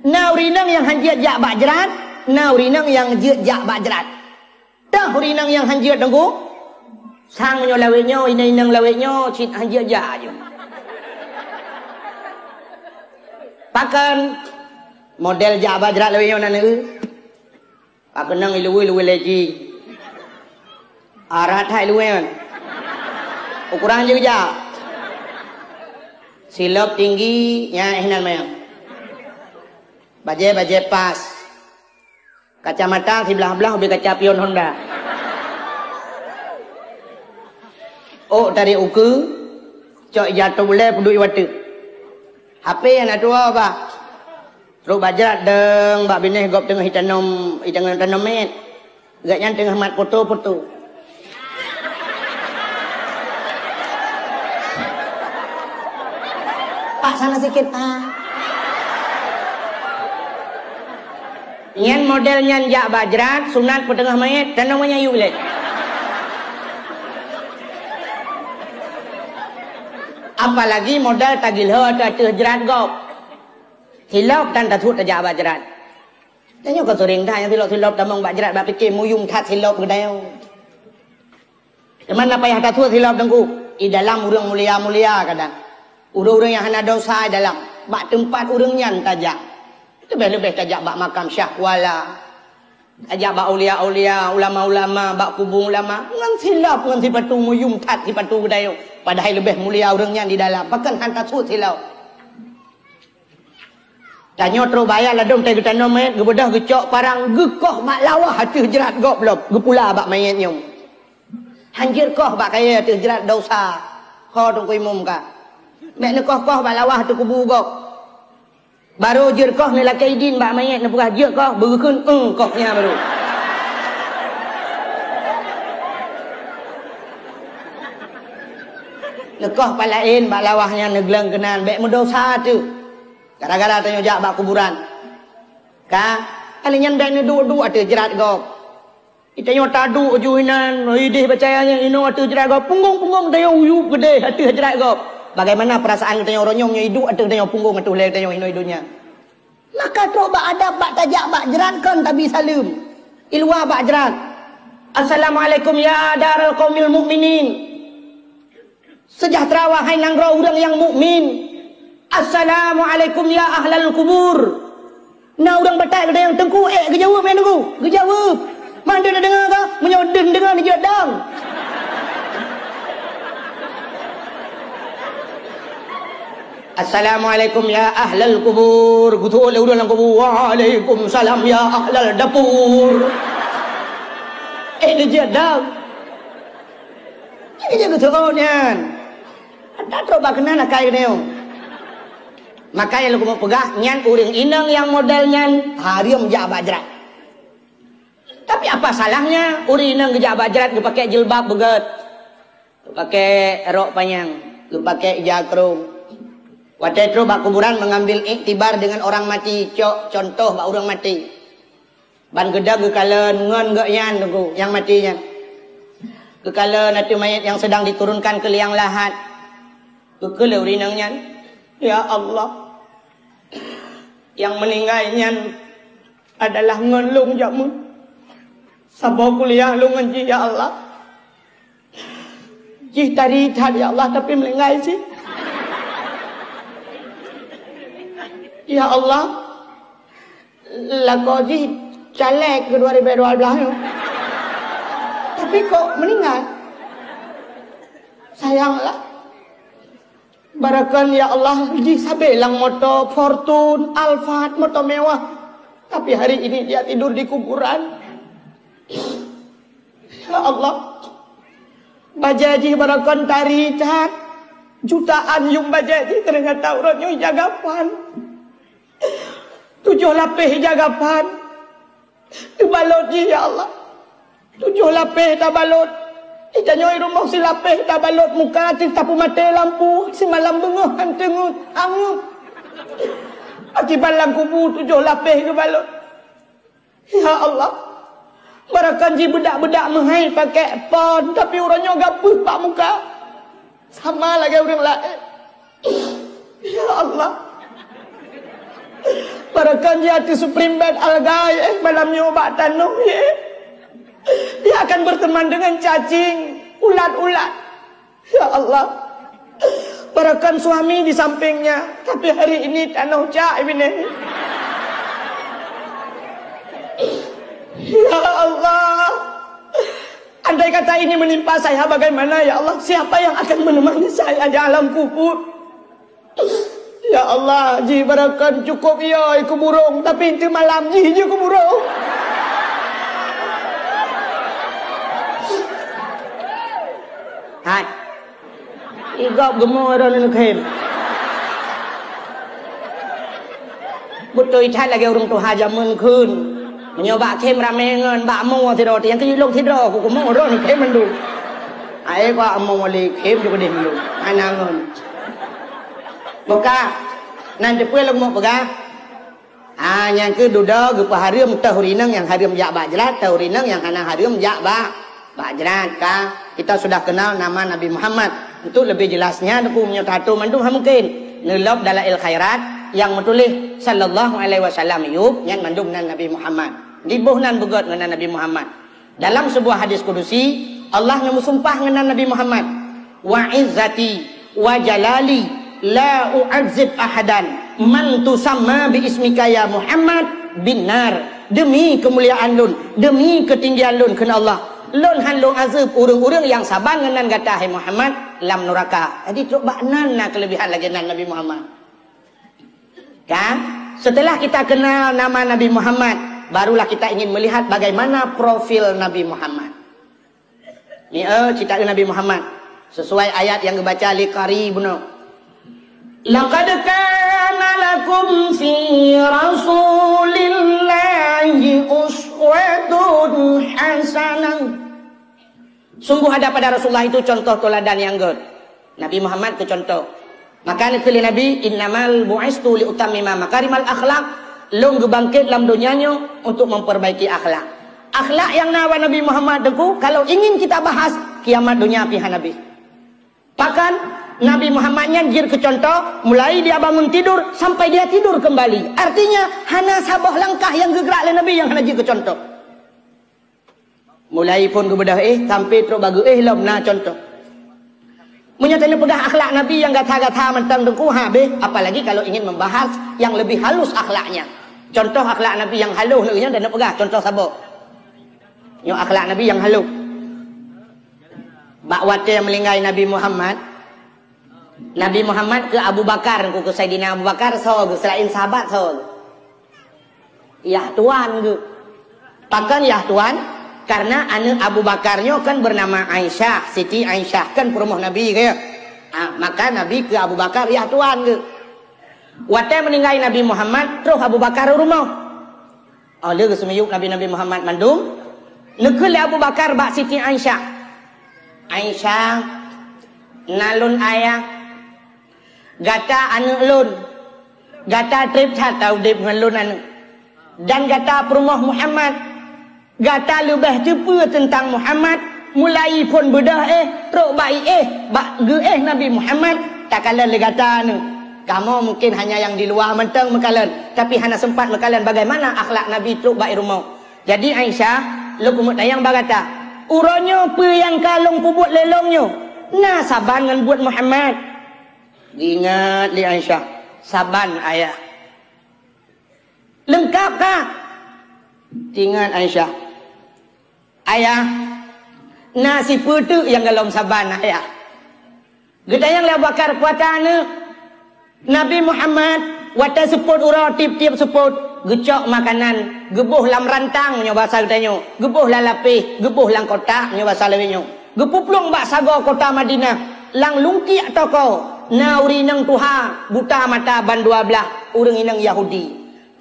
Na ureueng inong nyang han jeuet jak bak jrat, na ureueng inong nyang jeuet jak bak jrat. Toh ureueng inong nyang han jeuet teungku? Sang meunyoe lawét nyoe, inong-inong lawét nyoe cit han jeuet jak aju. Pakon model jak bak jrat lawét nyoe na neu? Ka keunong iluweueh-luweueh leci. Arat hai luweueh nyan. Ukuran jeuja. Silop tinggi, nyan eh nan manyang. Bajée-bajée pas. Kacamata siblah-blah ubé kaca pion Honda. Ôk tarék ukeue, cok ija tôb ulée peuduek i wateuk. H P aneuk tuwoe bah. Trok bak jrat deueng bak binéh gob teungoh itanom, itanom tanom miet. Gobnyan teungoh mat foto-foto. Pak, sana sikit, Pak. Nyan model nyan jak bak jrat, sunat peuteungoh miet, tanom ngon nyan yue lé. Apalagi modal tagilho ateueh jrat gob. Silop tan tasuet tajak bak jrat. Tanyoe ka seuring that nyang silop-silop tamong bak jrat bak pike muyum that silop geutanyoe. Teuma na payah tasuet silop Teungku. I dalam ureuëng mulia-mulia kadang. Ureuëng-ureuëng nyang hana dosa i dalam. Bak teumpat ureuëng nyan tajak. Leubeh-leubeh tajak bak makam Syah Kuala. Tajak bak aulia-aulia, ulama-ulama, bak kubu ulama. Ngon silop, ngon sipatu muyum that sipatu geutanyoe. Padahai leubeh mulia ureuëng nyan di dalam. Pakon han tasuet silop. Tanyoe troh baya ladôm tai geutanom manyét, geubeudôh geucok parang, geukoh bak lawah ateueh jrat gob lom, geupula bak manyét nyoe. Hanjeuet koh bak kayée ateueh jrat dosa. Ho Teungku Imum ka. Bék neukoh-koh bak lawah ateueh kubu gob. Barô jeuet koh neulakée idin bak manyét neupeugah jeuet koh, beugeukeun, "Eung," koh nyan barô. Neukoh palaén bak lawah nyan neugleueng keunan, bék meudosa teuh. Gara-gara tanyoe jak bak kuburan. Ka, kali nyan bék neuduek-duek ateueh jrat gob. Di tanyoe taduek ju inan, ideh bacaya nyan inoe ateueh jrat gob. Punggong-punggong tanyoe uyueb geudeh ateueh jrat gob. Bagaimana perasaan tanyoe uroe nyoe nyoe iduek ateueh tanyoe punggong ateueh lé tanyoe inoe i donya? Maka trok bak adab bak tajak bak jrat kon tabi saleuem. Iluwa bak jrat. Assalamualaikum ya daral qaumil mukminin. Sejahtera, wahai nanggroe ureuëng nyang mukmin. Assalamualaikum ya ahlal kubur. Na ureuëng batai geuda nyang teungku ék geujaweueb, ya teungku? Geujaweueb. Mandum na deungoe ka? Meunyoe deuh deungoe neujeuet dong. Assalamualaikum ya ahlal kubur. Geutu'oh lé ureuëng lam kubur. Waalaikumsalam ya ahlal dapur. Ék neujeuet dong. Nyang geujak geutu'oh nyan. Ata trok bak keunan akai geutanyoe. Maka nyang lôn keumeung peugah, nyan ureuëng inong nyang model nyan hareuem jak bak jrat. Tapi apa salahnya ureuëng inong geujak bak jrat geupakée jilbab beugét, geupakée rok panyang, geupakée ija krông. Watée trok bak kuburan mengambil iktibar dengan orang mati, cok contoh bak ureuëng mati. Ban geudong geukalon ngon gobnyan teungku nyang maté nyan. Geukalon ateueh manyét nyang seudang diturunkan keu liang lahat. Geukheun lé ureuëng inong nyan, "Ya Allah, nyang meuninggai nyan adalah ngon lôn jameun. Saboh kuliah lôn ngon jih, ya Allah." Jih tari that, ya Allah, tapi meuninggai cit. Ya Allah, lakoe jih caleg keu dua ribu dua belas nyoe. Tapi kok meuninggai? Sayang lah. Baroekon, ya Allah, jih sabé lam moto Fortuner, Alphard, moto mewah. Tapi hari ini dia tidur di kuburan. Ya Allah, bajée jih baroekon tari that. Jutaan yuem bajée jih, ternyata uroe nyoe ija gapan. Tujoh lapéh ija gapan. Teubalot jih, ya Allah. Tujoh lapéh tabalot. Di tanyoe rumoh silapéh tabalot muka, teuh tapeumaté lampu, simalam beungoh han teungeut, angeut. Akibat lam kubu tujoh lapéh geubalot. Ya Allah, baroekon jih beudak-beudak meuhai pakék pon, tapi uroe nyoe gabeuh bak muka. Sama lagée ureuëng laén. Ya Allah, baroekon jih ateueh Supreme Bed Algae, eh, malam nyoe bak tanoh, ya. Dia akan berteman dengan cacing, ulat-ulat. Ya Allah, baroekon suami di sampingnya, tapi hari ini tanoh cak binéh. Ya Allah, andai kata ini menimpa saya, bagaimana, ya Allah? Siapa yang akan menemani saya di alam kubur? Ya Allah, jih baroekon cukup yo ikeu burung, tapi teuh malam jih jih keu burung. Hai. Igop geumo droeneuh khem. Beutôi that lagée ureuëng tuha jameun kheun. Meunyoe bak khem ramé ngon bak mo sidroe, nyang keu lôn sidroe ku keumo droeneuh khem mandum. Ai ko mo lé khem ju keudeh mandum. Hana ngon. Buka. Nan teupeue lôn mo peugah. Ah, nyang keu dudoe geupeuhareuem teuh ureuëng inong nyang hareuem jak bak jrat, teuh ureuëng inong nyang hana hareuem jak bak, bak jrat ka. Kita sudah kenal nama Nabi Muhammad. Untuk lebih jelasnya, Teungku, meunyoe tato mandum hana mungkin. Neulop Dalail Khairat nyang meutuléh sallallahu alaihi wasallam yub, nyan mandum nan Nabi Muhammad. Diboh nan beugöt ngon nan Nabi Muhammad. Dalam sebuah hadis kudusi, Allah neumeusumpah ngon nan Nabi Muhammad, "Wa izzati wa jalali la u'adzib ahadan man tusamma bi ismika ya Muhammad bin nar." Demi keumuliaan lôn, demi keutinggian lôn, kheun Allah, lôn han lôn azeueb ureuëng-ureuëng nyang saban ngon nan gata, hai Muhammad, lam nuraka. Jadi, trok bak nan na keulebihan lagée nan Nabi Muhammad. Kan? Setelah kita kenal nama Nabi Muhammad, barulah kita ingin melihat bagaimana profil Nabi Muhammad. Ni, eh, cita Nabi Muhammad. Sesuai ayat nyang geubaca lé qari bunoe. "Laqad kana lakum fi Rasulillahi uswatun hasanah." Sungguh ada pada Rasulullah itu contoh teladan yang gét. Nabi Muhammad keu contoh. Maka neukheun lé Nabi, "Innamal bu'istu li utammima makarimal akhlak." Lôn geubangket lam donya nyoe untuk memperbaiki akhlak. Akhlak nyang na bak Nabi Muhammad, Teungku, kalau ingin kita bahas, kiamat donya pih hana bih. Bahkan, Nabi Muhammad nyan jeuet keu contoh, mulai dia bangun tidur sampai dia tidur kembali. Artinya, hana saboh langkah nyang geugrak lé Nabi nyang hana jeuet keu contoh. Mulai phon geubeudôh éh sampai trok bak geuéh lom na contoh. Meunyoe taneuk peugah akhlak Nabi nyang gata-gata mantong, Teungku, habéh, apalagi kalau ingin membahas yang lebih halus akhlaknya. Contoh akhlak Nabi nyang halus nyoe taneuk peugah, contoh saboh. Nyoe akhlak Nabi nyang halus. Bak watée meuninggai Nabi Muhammad, Nabi Muhammad keu Abu Bakar, Teungku, keu Saidina Abu Bakar, soe geuh, seulaén sahabat, soe geuh? Yah tuan geuh. Pakon yah tuan? Karena aneuk Abu Bakar nyoe kan bernama Aisyah, Siti Aisyah, kan peurumoh Nabi, kan? Ah, maka Nabi keu Abu Bakar yah tuan geuh. Watée meuninggai Nabi Muhammad, troh Abu Bakar u rumoh. Oh, lheueh geuseumiyueb Nabi-Nabi Muhammad mandum, neukheun lé Abu Bakar bak Siti Aisyah, "Aisyah, na lôn ayah, gata aneuk lôn, gata treb that taudeb ngon lôn aneuk. Dan gata peurumoh Muhammad, gata leubeh teupeue teuntang Muhammad, mulai phon beudôh éh, trok bak iéh, bak geuéh Nabi Muhammad, takalon lé gata aneuk. Kamoe mungkin hanya nyang di luwa mantong meukalon, tapi hana sempat meukalon bagaimana akhlak Nabi trok bak i rumoh. Jadi, Aisyah, lôn keumeung tanyong bak gata, uroe nyoe peue nyang ka lôn peubuet lé lôn nyoe, na saban ngon buet Muhammad?" Geuingat lé Aisyah, "Saban, Ayah." "Leungkap kah?" Teuingat Aisyah, "Ayah, na sipeue teuk nyang gohlom saban, Ayah." Geutanyong lé Abu Bakar, "Peue ata aneuk?" "Nabi Muhammad, watée seupôt uroe, tieb-tieb seupôt, geucok makanan, geuboh lam rantang, meunyoe basa geutanyoe, geuboh lam lapéh, geuboh lam kotak, meunyoe basa lawét nyoe, geupeuplueng bak sagoe kota Madinah, lam lungkiek toko, na ureuëng inong tuha, buta mata ban dua blaih, ureuëng inong Yahudi.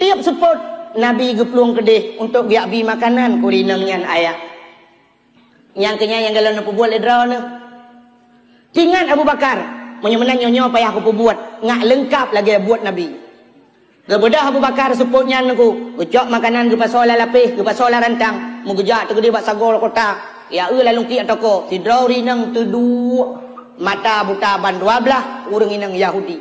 Tieb seupôt, Nabi geuplueng keudeh untuk geujak bi makanan keu ureuëng inong nyan, Ayah." Nyang keu nyan nyang gohlom neupeubuet lé droeneuh. Teuingat Abu Bakar, "Meunyoe meunan nyoe, nyoe payah kupeubuet, ngat leungkap lagée buet Nabi." Geubeudôh Abu Bakar seupôt nyan, Teungku, geucok makanan, geupasoe lam lapéh, geupasoe lam rantang, meugeujak teukeudeh bak sagoe kota, ya eu lam lungkiek toko, sidroe ureuëng inong teuduek, mata buta ban dua blaih, ureuëng inong Yahudi.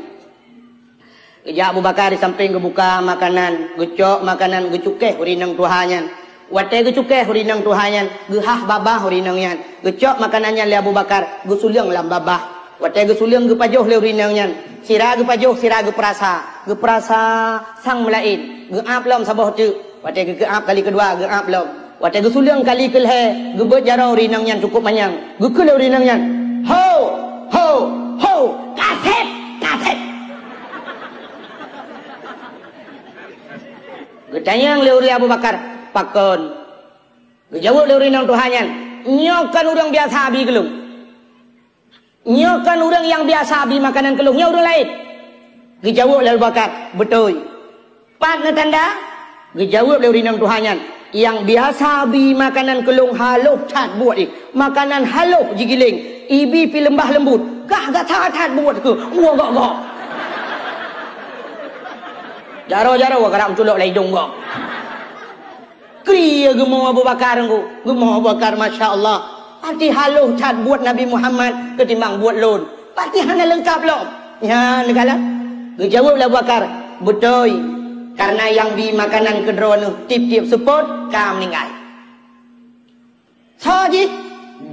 Geujak Abu Bakar di sampéng, geubuka makanan, geucok makanan, geucukéh ureuëng inong tuha nyan. Watée geucukéh ureuëng inong tuha nyan, geuhah babah ureuëng inong nyan. Geucok makanan nyan lé Abu Bakar, geusuleueng lam babah. Watée geusuleueng, geupajoh lé ureuëng inong nyan. Sira geupajoh, sira geupeurasa. Geupeurasa sang meulaén, geuab lom saboh teuk. Watée geukeuab kali keudua, geuab lom. Watée geusuleueng kali keulhée, geubeuet jaroe ureuëng inong nyan cukup manyang. Geukheun lé ureuëng inong nyan, "Ho! Ho! Ho! Kaseb! Kaseb!" Geutanyong lé ureuëng Abu Bakar, "Pakon?" Geujaweueb lé ureuëng inong tuha nyan, "Nyoe kon ureuëng biasa bi keu lôn. Nyoe kon ureuëng nyang biasa bi makanan keu lôn, nyoe ureuëng laén." Geujaweueb lé Abu Bakar, "Beutôi." "Pat na tanda?" Geujaweueb lé ureuëng inong tuha nyan, "Nyang biasa bi makanan keu lôn halôh that buet jih. Makanan halôh jigiléng, ibi pih leumbah leumbut. Kah gata that buet keuh, woe gok-gok." Jaroe-jaroe ka rab meuculok lam idong gok. Kri geumo Abu Bakar, Teungku. Geumo Abu Bakar, masya Allah. Pati haloh that buet Nabi Muhammad keutimbang buet lôn. Pati hana leungkab lom. Nyan neukalon. Geujaweueb lé Abu Bakar, "Beutôi, kareuna nyang bi makanan keu droeneuh tieb-tieb seupôt ka meuninggai." Soe jih?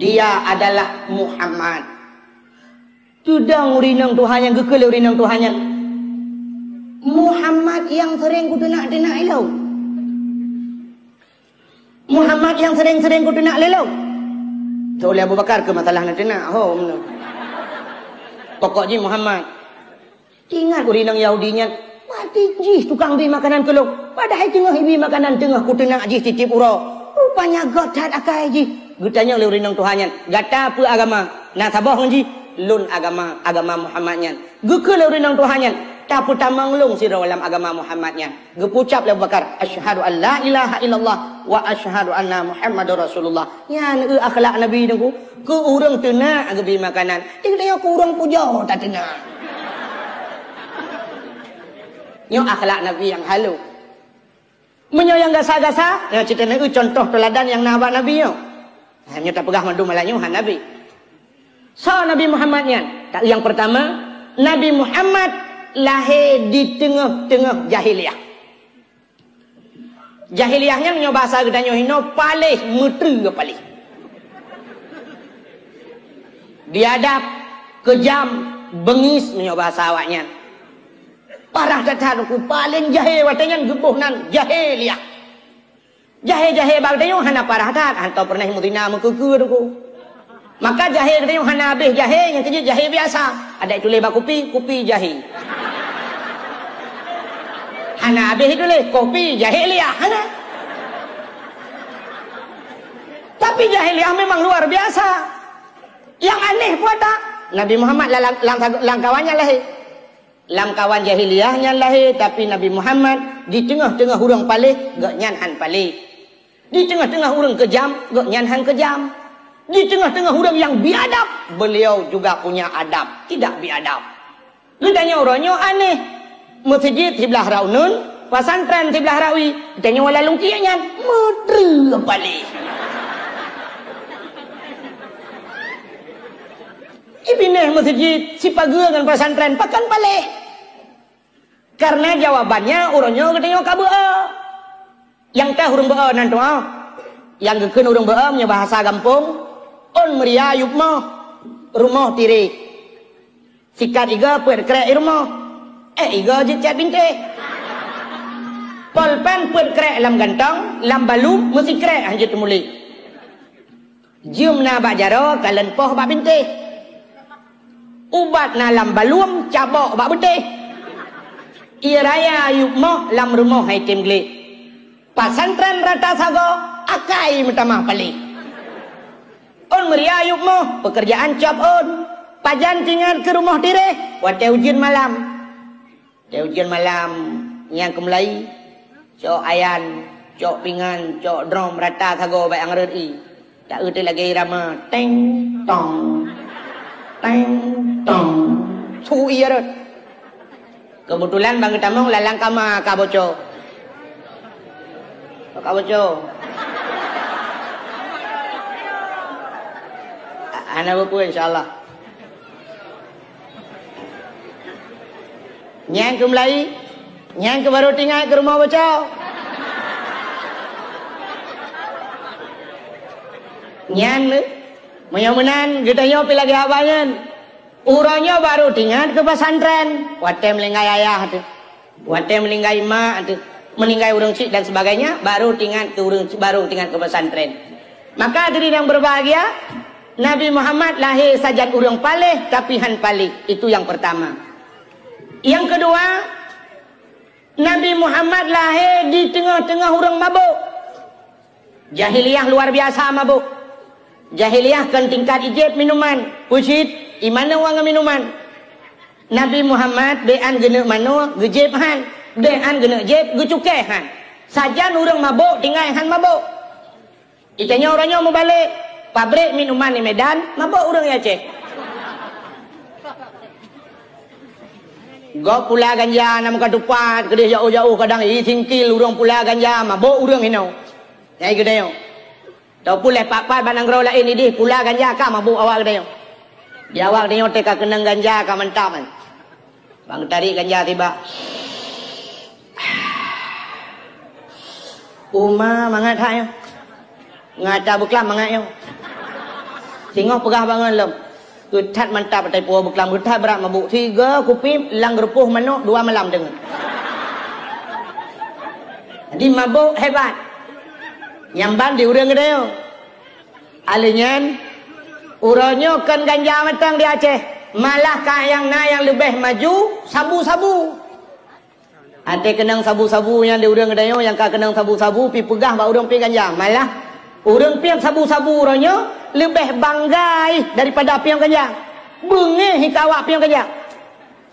Dia adalah Muhammad. Teudong ureueng inong tuha nyan, geukheun lé ureueng inong tuha nyan, "Muhammad nyang sering kuteunak-teunak ilôn. Muhammad nyang sering-sering kuteunak lé lôn." Teuh lé Abu Bakar keu masalah na teunak, ho, meunan. Pokok jih Muhammad. Ingat ureueng inong Yahudi nyan, "Pati jih tukang bi makanan keu lôn, padahai teungoh ibi makanan teungoh kuteunak jih tieb-tieb uroe. Rupanya göt that akai jih." Geutanyong lé ureueng inong tuha nyan, "Gata peue agama?" "Na saboh ngon jih." "Lôn agama, agama Muhammad nyan." Geukheun lé ureueng inong tuha nyan, "Tapeutamong lôn sidroe lam agama Muhammad nyan." Geupeucap lé Abu Bakar, "Asyhadu an la ilaha illallah wa asyhadu anna Muhammadar Rasulullah." Nyan eu akhlak Nabi nyoe, keu ureueng teunak geubi makanan. Di geutanyoe keu ureueng pujoe tateunak. Nyoe akhlak Nabi nyang haloh. Meunyoe nyang gasa-gasa, nyoe cit na eu contoh teuladan nyang na bak Nabi nyoe. Ha, nyoe tapeugah mandum malam nyoe han Nabi. Soe Nabi Muhammad nyan? Nyang pertama, Nabi Muhammad lahé di teungoh-teungoh jahiliyah. Jahiliyah nyan meunyoe bahasa geutanyoe hinoe paléh, meutreue paléh. Biadab, keujam, beungis meunyoe bahasa awaknyan. Parah that-that ku paléng jahé watée nyan geuboh nan jahiliyah. Jahé-jahé bak geutanyoe hana parah that, hantom peureunah meuzina meukeue-keue teungku. Maka jahé geutanyoe hana habéh jahé, nyang keujeuet jahé biasa. Adak tuléh bak kupi, kupi jahé. Hana habéh tuléh, kopi jahiliyah, hana. Tapi jahiliyah memang luar biasa. Nyang aneh peue ata, Nabi Muhammad lam, lam, lam kawan nyan lahé. Lam kawan jahiliyah nyan lahé, tapi Nabi Muhammad di teungoh-teungoh ureuëng paléh, gobnyan han paléh. Di teungoh-teungoh ureuëng keujam, gobnyan han keujam. Di teungoh-teungoh ureuëng nyang biadab, beliau juga punya adab, tidak biadab. Geutanyoe uroe nyoe aneh. Meuseujid siblah rot uneun, pesantren siblah rot wie, geutanyoe lam lungkiek nyan meutreue paléh. Ibinéh meuseujid sipageue ngon pesantren pakon paléh. Karena jawabannya uroe nyoe geutanyoe ka beu-e. Nyang teuh ureuëng beu-e nan tuha. Nyang geukheun ureuëng beu-e meunyoe bahasa gampông, ôn meuria yup moh, rumoh tiréh. Sikat iga peuet krek i rumoh, ék iga jeuet cat bintéh. Polpen peuet krek lam gantong, lam balum meusikrek han jeuet teumuléh. Jeuem na bak jaroe, kalon poh bak bintéh. Ubat na lam balum, cabok bak beutéh. Ié raya yup moh, lam rumoh hai tem gleh. Pesantren rata sagoe, akai meutamah paléh. Ôn meuria yup moh, peukeurjaan cop ôn. Pajan tingat keu rumoh tiréh, watée ujeuen malam. Watée ujeuen malam, nyang keumeulai, cok ayan, cok pingan, cok drom rata sagoe bak nyang rhot ié. Taeu teuh lagée irama, teng tong, teng tong. Su ié rhot. Keubeutulan ban geutamong lalang kama ka boco. Ka boco. Hana peue-peue, insya Allah. Nyang keumeulai, nyang keubaru tingat keu rumoh boco. Nyan, meunyoe meunan, geutanyoe pih lagée haba nyan. Uroe nyoe baru tingat keu pesantren, watée meuninggai ayah teuh, watée meuninggai mak teuh, meuninggai ureuëng syik dan sebagainya, baru tingat keu ureuëng, baru tingat keu pesantren. Maka hadirin yang berbahagia, Nabi Muhammad lahé sajan ureuëng paléh, tapi han paléh. Itu yang pertama. Yang kedua, Nabi Muhammad lahé di teungoh-teungoh ureuëng mabök. Jahiliyah luar biasa mabök. Jahiliyah kon tingkat ijép minuman, peucit, iman ngon minuman. Nabi Muhammad bék an geuneuk manoe, geujép han. Bék an geuneuk jép, geucukéh han. Sajan ureuëng mabök tinggai han mabök. Geutanyoe uroe nyoe meubalek, pabrék minuman di Medan, mabök ureuëng di Aceh. Gob pula ganja na meuka tupat, keudeh jauh-jauh kadang i singkil ureuëng pula ganja, mabök ureuëng hinoe. Nyang geutanyoe. Teupeue lé pat-pat bak nanggroe laén idéh pula ganja ka mabök awak geutanyoe. Di awak geutanyoe teuka keunong ganja ka mantap kan. Bang tarék ganja tiba. Uma mangat that nyoe. Ngata beuklam mangat nyoe. Singoh peugah bangon lom. Keu that mantap atai puwoe beuklam, keu that brat mabök. Siga kupi lam geurupoh manok dua malam teungoh. Jadi mabök hebat. Nyang ban di ureuëng geutanyoe. Aleuh nyan, uroe nyoe kon ganja mantong di Aceh, malah ka nyang na nyang leubeh maju, sabu-sabu. Até keunong sabu-sabu nyang di ureuëng geutanyoe nyang ka keunong sabu-sabu pi peugah bak ureuëng piep ganja. Malah ureuëng piep sabu-sabu uroe nyoe leubeh banggai daripada piep ganja. Beungéh hika awak piep ganja.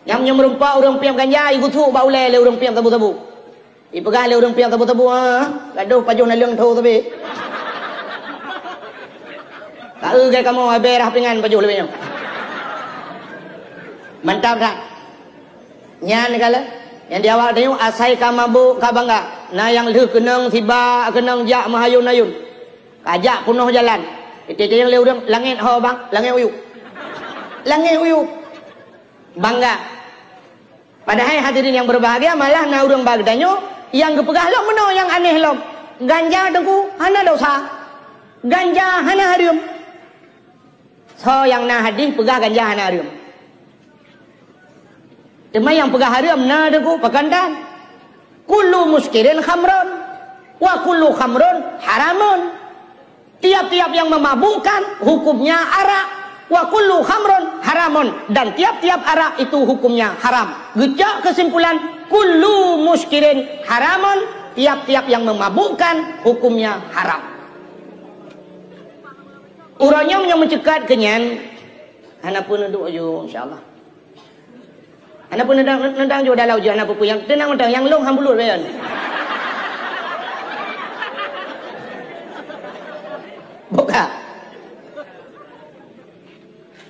Nyang meunyoe meureumpok ureuëng piep ganja, igusuk bak ulée lé ureuëng piep sabu-sabu. Ipeugah lé ureuëng piep sabu-sabu, "Ah, gadoh pajoh naleueng tho sabe." Ka eu gai kamoe abée rah pingan pajoh leubeh nyoe. Mantap that. Nyan kala, nyang di awak tanyoe asai ka mabök ka bangga. Na nyang lheueh keunong siba keunong jak meuhayôn-hayôn. Ka jak peunoh jalan. Itém lé ureuëng langét ho bang, langét uyuek. Langét uyuek. Bangga. Padahai hadirin yang berbahagia, malah na ureuëng bak geutanyoe nyang geupeugah lom meunoe nyang aneh lom. Ganja teungku hana dosa. Ganja hana hareuem. Soe nyang na hadih peugah ganja hana hareuem? Teuma nyang peugah hareuem na teungku pakon tan? Kullu muskirin khamrun, wa kullu khamrun haramun. Tiap-tiap yang memabukkan hukumnya arak, wa kullu khamrun haramun, dan tiap-tiap arak itu hukumnya haram. Geucok kesimpulan, kullu muskirin haramun, tiap-tiap yang memabukkan hukumnya haram. Uroe nyoe meunyoe meuceukat keu nyan, hana peue neuduek ju, insya Allah. Hana peue neudang, neudang ju dalam ujeuen, hana peue-peue nyang teunang mantong, nyang lôn han bulut bayan. Buka.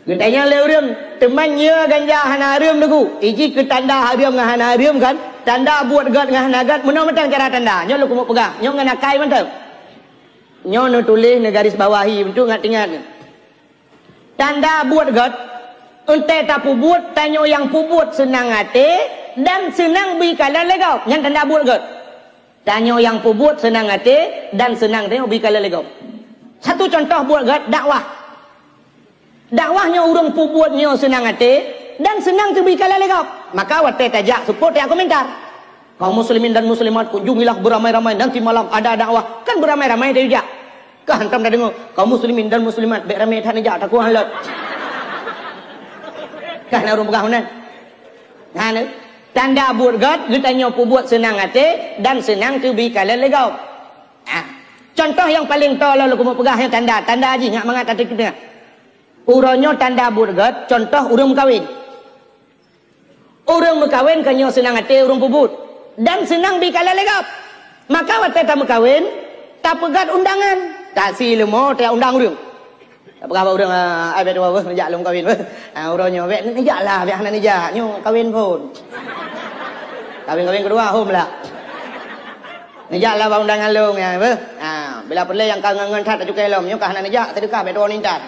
Geutanyong lé ureuëng, "Teuma nyoe ganja hana hareuem, Teungku?" Iji keu tanda hareuem ngon hana hareuem kan? Tanda buet gét ngon hana gét, meunoe mantong cara tanda. Nyoe lôn keumeung peugah, nyoe ngon akai mantong. Nyoe neutuléh neugaris bawahi, beutôi ngat-ingat. Tanda buet gét, eunteuk tapeubuet, tanyoe nyang peubuet seunang até dan seunang bri kalon lé gob. Nyan tanda buet gét. Tanyoe nyang peubuet seunang até dan seunang tanyoe bri kalon lé gob. Satu contoh buet gét, dakwah. Dakwah nyoe ureuëng peubuet nyoe seunang até dan seunang teubri kalon lé gob. Maka watée tajak seupôt tajak komentar. Kaum muslimin dan muslimat, kunjungilah beramai-ramai nanti malam ada dakwah. Kan beramai-ramai tajak. Ka hantom tadeungoe, kaum muslimin dan muslimat, bék ramé that neujak, takuah lom. Ka na ureuëng peugah meunan. Nah, ni. Tanda buet gét, geutanyoe peubuet seunang até dan seunang teubri kalon lé gob. Ah. Contoh nyang paleng toe lôn keumeung peugah nyan tanda, tanda jih ngat mangat até kita. Uroe nyoe tanda buet gét, contoh ureuëng meukawen. Ureuëng meukawen ka nyoe seunang até ureuëng peubuet dan seunang bri kalon lé gob. Maka watée tameukawen, tapeugét undangan. Tasie leumo, taundang ureuëng. Tapeugah bak ureuëng, "Ah, ai bék tuwoe beuh, neujak lôn meukawen beuh. Ah, uroe nyoe bék neujak lah, bék hana neujak. Nyoe kawen phon. Kawen-kawen keudua hom lah. Neujak lah bak undangan lôn nyan beuh. Ah, bila peureulée nyang ka ngon-ngon that tacukai lom. Nyoe ka hana neujak, seudeukah bék tuwoe ngon intat."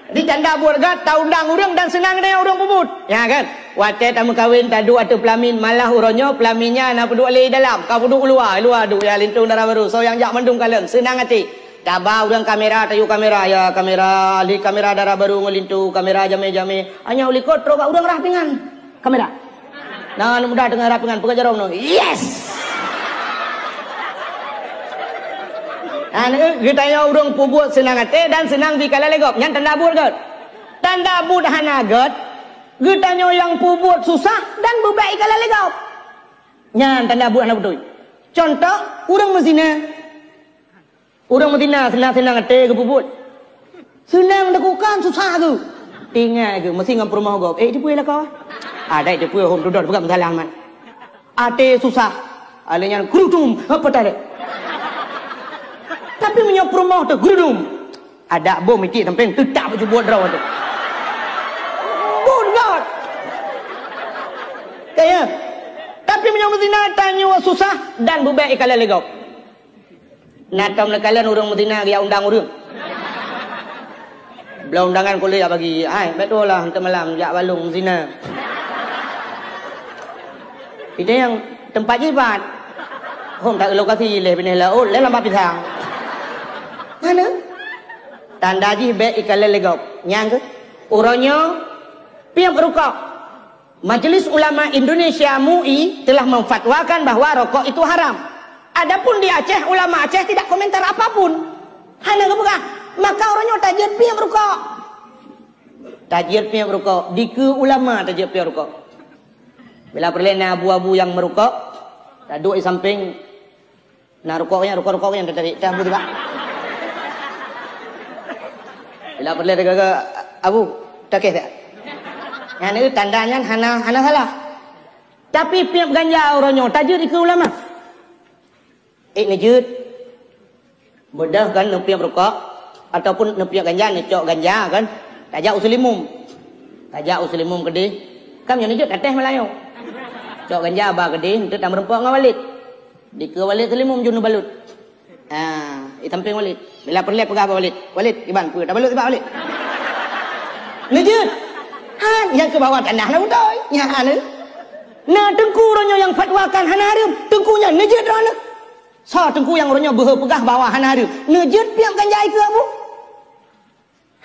Di tanda buet gét, taundang ureuëng dan seunang geutanyoe ureuëng peubuet. Ya kan? Watée tameukawen taduek ateueh peulamin, malah uroe nyoe peulamin nyan hana peuduek lé dalam, ka peuduek luwa, luwa duek ya linto dara barô. Soe nyang jak mandum kalon, seunang até. Taba ureuëng kamera, tayue kamera, ya kamera, ahli kamera dara barô ngon linto, kamera jamé-jamé. Hanya u likot trok bak ureuëng rah pingan. Kamera. Nah, aneuk muda teungoh rap ngon peugah jaroe nyoe. Yes! Nah, geutanyoe ureuëng peubuet seunang até dan seunang bri kalon lé gob. Nyan tanda buet gét. Tanda buet hana gét, geutanyoe nyang peubuet susah dan beubék ikalon lé gob. Nyan tanda buet hana beutôi. Contoh, ureuëng meuzina. Ureuëng meuzina seunang-seunang até geupeubuet. Seunang teukukan susah geuh. Ingat geuh, meusi ngon peurumoh gob. Eh, teupeue lakoe? Ada teupeue hom dudoe peugah meusalah mat. Até susah. Alé nyan gerudum, apa tadi? Tapi meunyoe peurumoh teuh gerudum. Ada bom itik sampéng teutak baju buet droe tu. Buet gét. Kaya. Tapi meunyoe meuzina tanyoe susah dan beubék ikalon lé gob. Na tom leukalon ureuëng meuzina geujak undang ureuëng. Bloe undangan kulét bagi, "Hai, bèk tuwoe lah, eunteuk malam jak balong meuzina." Itu nyang teumpat jibat. Hom tak lokasi leh binéh laôt, leh lam bak pisang. Mana? Tanda jih bèk ikalon lé gob. Nyang keuh, uroe nyoe piep rukok. Majelis Ulama Indonesia, M U I, telah memfatwakan bahwa rokok itu haram. Adapun di Aceh, ulama Aceh tidak komentar apapun. Hana geupeugah, maka uroe nyoe tajeuet piep rukok. Tajeuet piep rukok, dikeue ulama tajeuet piep rukok. Bila peureulèe na abu-abu nyang meurukok, taduek di sampéng, na rukok nyan, rukok-rukok nyan tatarék, tah beuteuka. Bila peureulèe teuka, "Abu, takeh tak?" Nyan tanda nyan hana, hana salah. Tapi piep ganja uroe nyoe tajeuet dikeue ulama. Ék neujeuet. Beudôh kan neupiep rukok ataupun neupiep ganja, neucok ganja kan. Tajak u Seulimum. Tajak u Seulimum keudeh. Kan nyoe neujeuet tatéh meulayeue. Cok ganja ba keudeh, eunteuk tameureumpok ngon Walid. Dikeue Walid Seulimum jeuet neubalot. Ah, di sampéng Walid. Bila peureulèe peugah bak Walid, "Walid, kiban peue tabalot sibak Walid?" Neujeuet. Ha, nyang keu bahwa tanda hana beutôi. Nyan. Na teungku uroe nyoe nyang fatwakan hana hareuem, teungku nyan neujeuet droeneuh. Soe teungku nyang uroe nyoe beuhe peugah bahwa hana hareuem? Neujeuet piep ganja dikeue abu?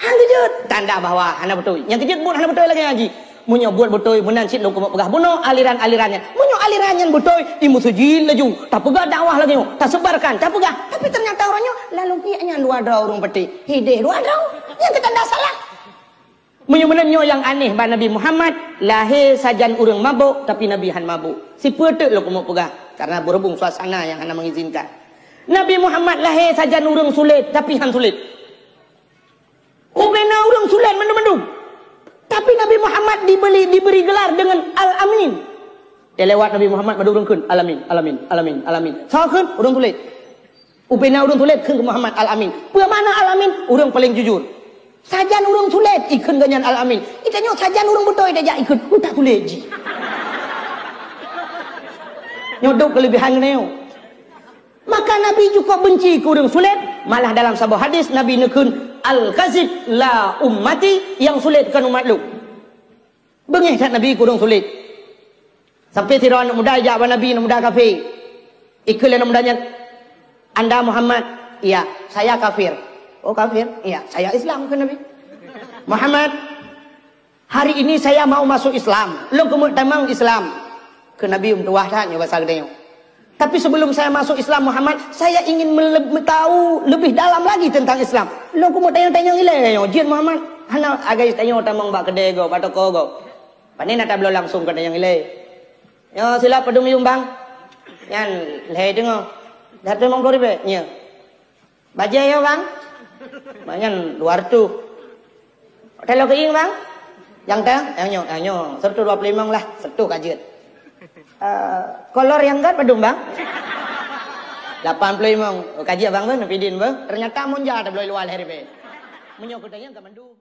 Han geujeuet. Tanda bahwa hana beutôi. Nyang keujeuet buet hana beutôi lagèe nyan jih. Meunyoe buet beutôi, meunan cit lôn keumeung peugah bunoe aliran-aliran nyan. Meunyoe aliran nyan beutôi, imeuseujid laju, tapeugah dakwah lagèe nyoe, tasebarkan, tapeugah. Tapi teunyata uroe nyoe lalu piep nyan dua droe ureuëng peutéh. Hideh dua droe. Nyang keuh tanda salah. Meunyoe meunan nyoe nyang aneh bak Nabi Muhammad, lahé sajan ureuëng mabök, tapi Nabi han mabök. Sipeue teuk lôn keumeung peugah, karena berhubung suasana nyang hana mengizinkan. Nabi Muhammad lahé sajan ureuëng sulet, tapi han sulet. Ubena ureuëng sulet mandum-mandum. Tapi Nabi Muhammad dibeli, diberi gelar dengan Al-Amin. Dilewat Nabi Muhammad mandum ureuëng kheun, "Al-Amin, Al-Amin, Al-Amin, Al-Amin." Soe kheun? Ureuëng sulet. Ubena ureuëng sulet kheun keu Muhammad Al-Amin. Peue makna Al-Amin? Ureuëng paleng jujur. Sajan ureuëng sulet ikheun gobnyan Al-Amin. Geutanyoe sajan ureuëng beutôi tajak ikheun, "Utak sulet jih." Nyoe dok keulebihan geutanyoe. Maka Nabi cukôp benci keu ureuëng sulet, malah dalam saboh hadis Nabi neukheun, "Al-kazib la ummati," nyang sulet kon umat lôn. Beungéh that Nabi keu ureuëng sulet. Sampai sidroe aneuk muda ijak bak Nabi, aneuk muda kafé. Ikheun lé aneuk muda nyan, "Anda Muhammad?" "Iya." "Saya kafir." "Oh, kafir?" "Iya." "Saya Islam," kheun Nabi. "Muhammad, hari ini saya mau masuk Islam. Lôn keumeung tamong Islam." Kheun Nabi, "Meutuwah that nyoe basa geutanyoe. Tapi sebelum saya masuk Islam, Muhammad, saya ingin mele-, tahu lebih dalam lagi tentang Islam." Lôn keumeung tanyong-tanyong ilée nyoe, jeuet Muhammad. Hana lagée tanyoe tamong bak keudée gob, bak toko gob. Pane na tabloe langsung keu tanyong ilée. "Nyoe silop padum yuem, Bang?" "Nyan lhée teungoh." "Dah limong ploh ribée?" "Nyo." "Bajée nyoe, Bang?" "Nyan dua reutôh." "Hotel keuieng, Bang?" "Nyang teuh, nyang nyoe, nyang nyoe. Seureutôh dua ploh limong lah, seureutôh ka jeuet." "Eh, kolor nyang gét padum, Bang?" "Lapan ploh limong." "Oh, ka jeuet, Bang, beuh, neupidin, beuh." Ternyata monja tabloe luwa lhée ribée. Meunyoe keu tanyong ka mandum.